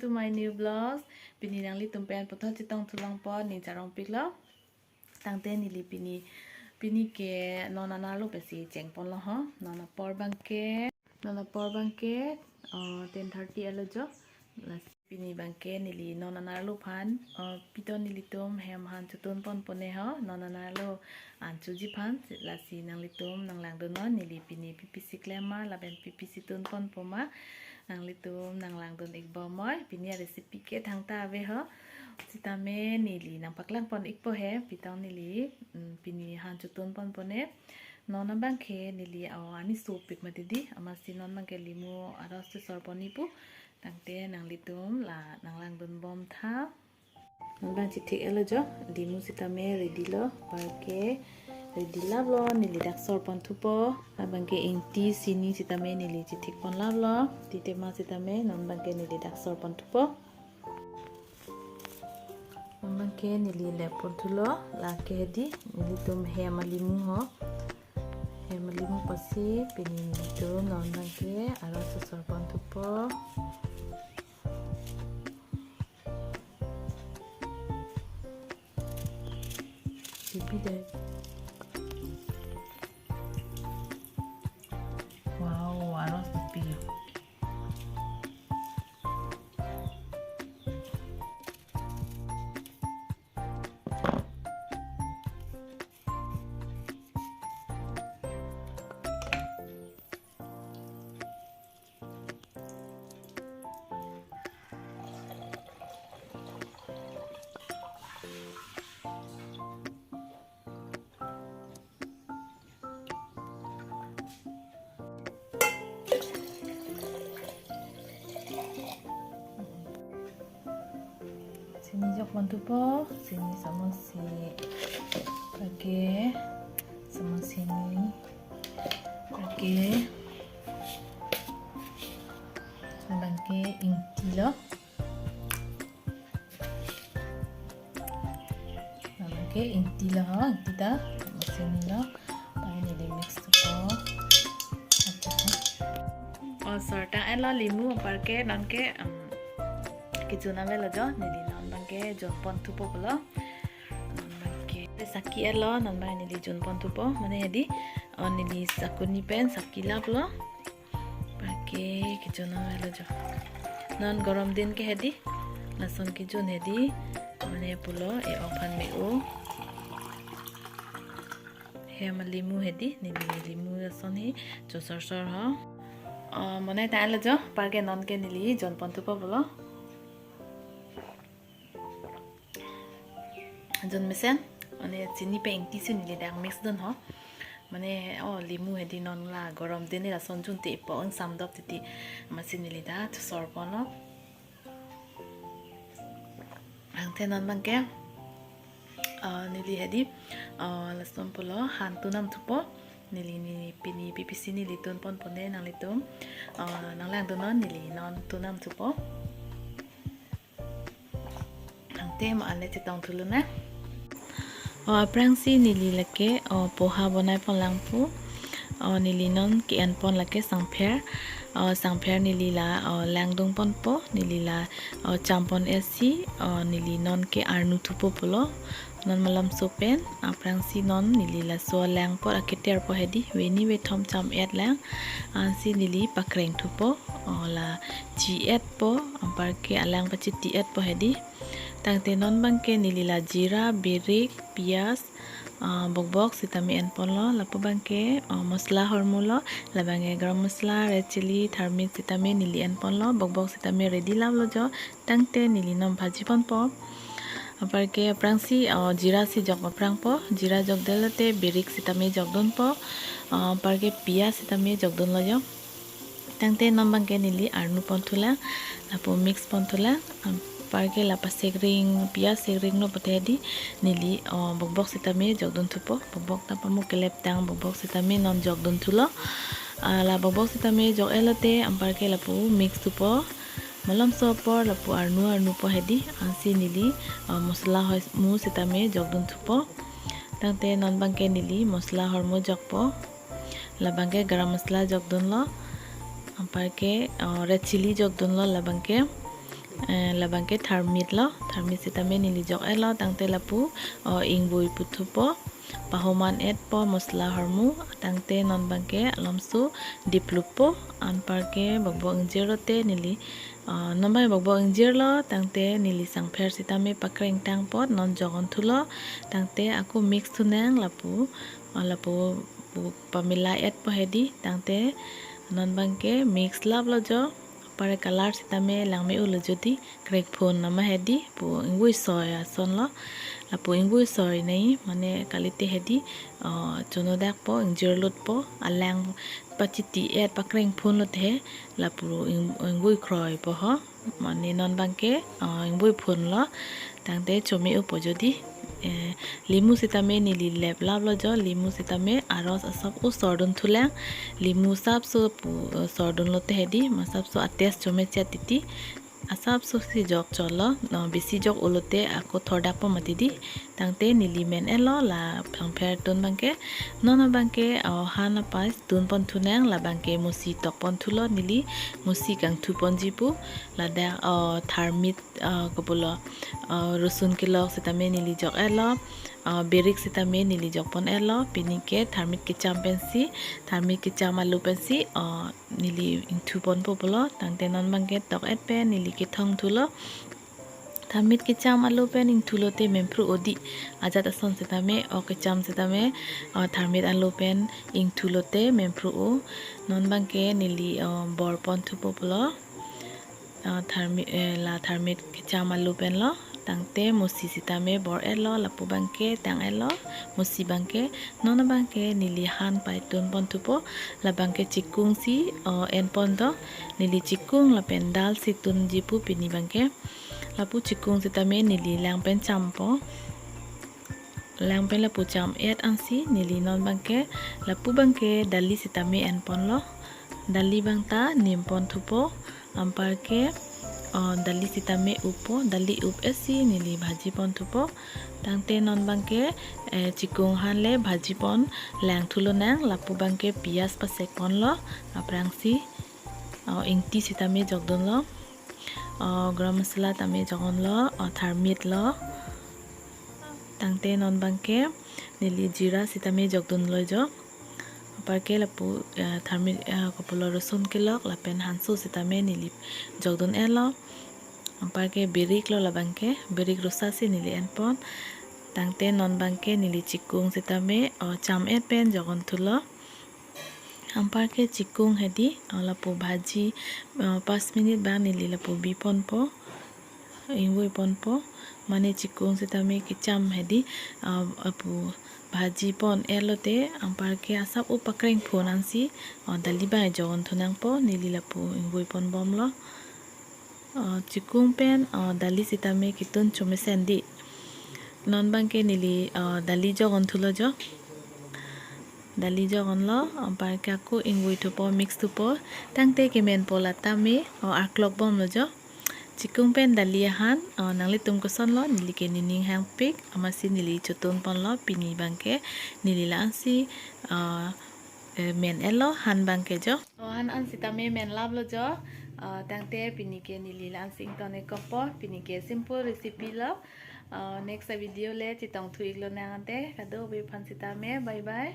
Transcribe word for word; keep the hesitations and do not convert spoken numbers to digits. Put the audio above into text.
To my new vlogs. Pini nanglitum pen puthot chetong thulong pon ning charongpiklo. Tangte neli pini, pini ke non anerlo pensi chengponlo ho. Non apor abangke, non apor abangke, uh, ten thirty alo jo. Lasi pini abangke neli non anerlo aphan, uh, piton nelitum hem han chetun ponpone ho. Non anerlo an choji aphan, lasi nanglitum nanglangdun non, neli pini pi pisi klem ma lapen pi pisi tun ponpo ma, nanglitum nanglangdun ikbomnoi. Pini a-recipe ke thangta ave ho. Sitame neli nangpaklang pon ikpo he, pitong neli, mm, pini han chetun ponpone. Non abangke neli, oh, ani sopik mati di, amatsi non abangke limu aros chesor pon ni pu. Tangte nanglitum la nanglangdun bom tha. Non abang chethek elo jo, limu sitame ready lo, abangke ready laplo, neli dak sor pon thupo. Abangke ingti, sini sitame neli chethek pon laplo, titema sitame non abangke neli dak sor pon thupo. Non abangke neli lep pon thulo, lake hedi, nelitum hem alimu ho. Hem alimu pasi, pini nelitum non abangke aros chesor pon thupo. Pipi dei. Wow, aros pipi. Sini jok pon thupo, sini samosi. Abangke samosi ni. Abangke, abangke ingti lo. Abangke ingti lo ho, ingti ta. Samosi ni lo. Abangke neli mix thupo. Oh, sor tang elo limu, abangke non ke, um, kejun avelo jo, neli non abangke jun pon thupo pulo. Non abangke saki elo, non abang neli jun pon thupo, mane hedi, oh, neli sakuni pen saki laplo. Abangke kejun avelo jo. Non gorom din ke hedi, lason kejun hedi, mane pulo, e-ok aphan me-o. Hem alimu hedi, neli limu ason he chosorsor ho. Ah, mane ta elo jo, abangke non ke neli jun pon thupo pulo. Jun mesen, mane sini pen ingti si neli dak mix dun ho. Mane, oh, limu hedi non la gorom din ni lason jun te ipo ong samdop titi. Amatsi neli dak chosor ponlo. Tangte non abangke, ah, neli hedi, ah, lason pulo han tunam thupo. Neli ni pini pi pisi neli tun ponpone, nanglitum, ah, nanglangdun non, neli non tunam thupo. Tangte mo ale chetong thulonang. Oh, aphrangsi neli lake, oh, poha bonai pon lang pu. Oh, neli non ke-en pon lake sangpher. Oh, sangpher neli la, oh, langdung ponpo, neli la, oh, cham pon esi, oh, neli non ke arnu thupo pulo. Non malomso pen, aphrangsi non neli laso alang apor aketer po hedi, veni vethom cham-et lang, ansi neli pakreng thupo, oh, la chi-et po, anparke alang pachiti-et po hedi. Tangte non abangke neli la jira, birik, piyaj, ah, bokbok sitame en ponlo, lapu abangke, ah, masala hormu lo, labangke garam masala, red chilli, turmeric sitame neli en ponlo, bokbok sitame ready laplo jo, tangte neli non bhaji ponpo. Anparke aphrangsi, ah, jira si jok aphrang po, jira jokdetlote birik sitame jokdun po, ah, anparke piyaj sitame jokdunlo jo. Tangte non abangke neli arnu pon thulang, lapu mix pon thulang, anparke la pasek ring, piyaj sek ringlo pote hedi, neli, oh, bokbok sitame jokdun thupo, bokbok ta pamu kelep tang bokbok sitame non jokdun thulo. Ah, la bokbok sitame jok-etlote, anparke lapu mix thupo, malomso apor lapu arnu arnu po hedi, ansi neli, ah, masala hormu sitame jokdun thupo. Tangte non abangke neli masala hormu jokpo. Labangke garam masala jokdunlo. Anparke, ah, red chilli jokdunlo labangke. Eh, labangke tharmit lo, tharmit sitame neli jok-etlo, tangte lapu, o, ingvoi puthupo, pahoman-etpo, masala hormu, tangte non bangke alomso diplupo, anparke bokbok ingjir lote neli, o, non bangke bokbok ingjirlo, tangte neli sangpher sitame pakreng tangpot, non jok-on thulo, tangte ako mix thunang lapu, o, lapu pu pamela-etpo hedi, tangte non bangke mix laplo jo, pare color sitame langme-ulo jodi, krekphun nama hedi, pu ingvoi soi asonlo, lapu ingvoi soi nei, mane kalite hedi, o, chonodakpo, ingjirlutpo, alang pachiti-et pakrengphunluthe, lapu ing-, ingvoi kroipo ho, mane non bangke, o, ingvoi phunlo, tangte chome-upo jodi, eh, limu sitame neli lep laplo jo, limu sitame aros asap o sordun thulang, limu sapso pu, eh, sordun lote hedi, ma sapso a-taste chomechet titi, asapso si jok cholo, no, bisi jok-olote ako thordakpo mati di, tangte neli men-etlo la sangpher tun bangke, non bangke, o, han apai tunpon thunang, labangke musi tokpon thulo neli, musi kangthuponji pu, ladak, o, tharmit, o, kopulo, o, rosun kelok sitame neli jok-etlo, o, birik sitame neli jokpon-etlo, pinike tharmit kecham pensi, tharmit kecham alu pensi, o, neli ingthuponpo pulo, tangte non bangke tok-et pen neli kethong thulo. Tharmit kecham alu pen ingthulote mempru odi, ajat ason sitame, o, kecham sitame, o, tharmit alu pen ingthulote mempru o, non bangke neli, o, borpon thupo pulo. O, tharmit, eh, la tharmit kecham alu penlo, tangte musi sitame bor-etlo, lapu bangke tang-etlo, musi bangke, non bangke neli han pai tunpon thupo, labangke chikung si, o, enpon do, neli chikung lapen dal si tunji pu pini bangke, lapu chikung sitame neli lang pen champo, lang pen lapu cham-et ansi, neli non bangke, lapu bangke dali sitame enponlo, dali bangta nimpon thupo, anparke, o, dali sitame uppo, dali up-etsi neli bhajipon thupo, tangte non bangke, eh, chikung han le bhajipon lang thulonang, lapu bangke piyaj pasekponlo, aphrangsi, o, ingti sitame jokdunlo, o, garam masala tame jok-onlo, o, tharmit lo, tangte non bangke neli jira sitame jokdunlo jo. Anparke lapu, eh, tharmit, eh, kopulo rosun kelok lapen hanso sitame neli jokdun-etlo. Anparke biriklo labangke, birik rosa si neli enpon. Tangte non bangke neli chikung sitame, o, cham-et pen jok-on thulo. Anparke chikung hedi, o, lapu bhaji, o, pas minit bang neli lapu biponpo, ingvoiponpo, mane chikung sitame kecham hedi, o, lapu bhajipon-etlote, anparke asap o pakrengphun ansi, o, dali bang jok-on thunangpo, neli lapu ingvoiponbomlo. O, chikung pen, o, dali sitame ketun chomesen di. Non bangke neli, o, dali jok-on thulo jo. Dali jok-onlo, anparke ako ingvoi thupo, mix thupo. Tangte kemenpo la tame, o, arklokbomlo jo. Chikung pen dali ahan, o, nanglitum kosonlo, neli ke nening hangpik, amatsi neli chotunponlo, pini bangke, neli la-ansi, o, eh, men-etlo, han bangke jo. O, han an sitame menlaplo jo. Ah, tangte pinike neli la-ansi ington-ik-kokpo, pinike simple recipe lo. Ah, next video le chetongthu iklonang ante. Kadokave aphan sitame, bye bye.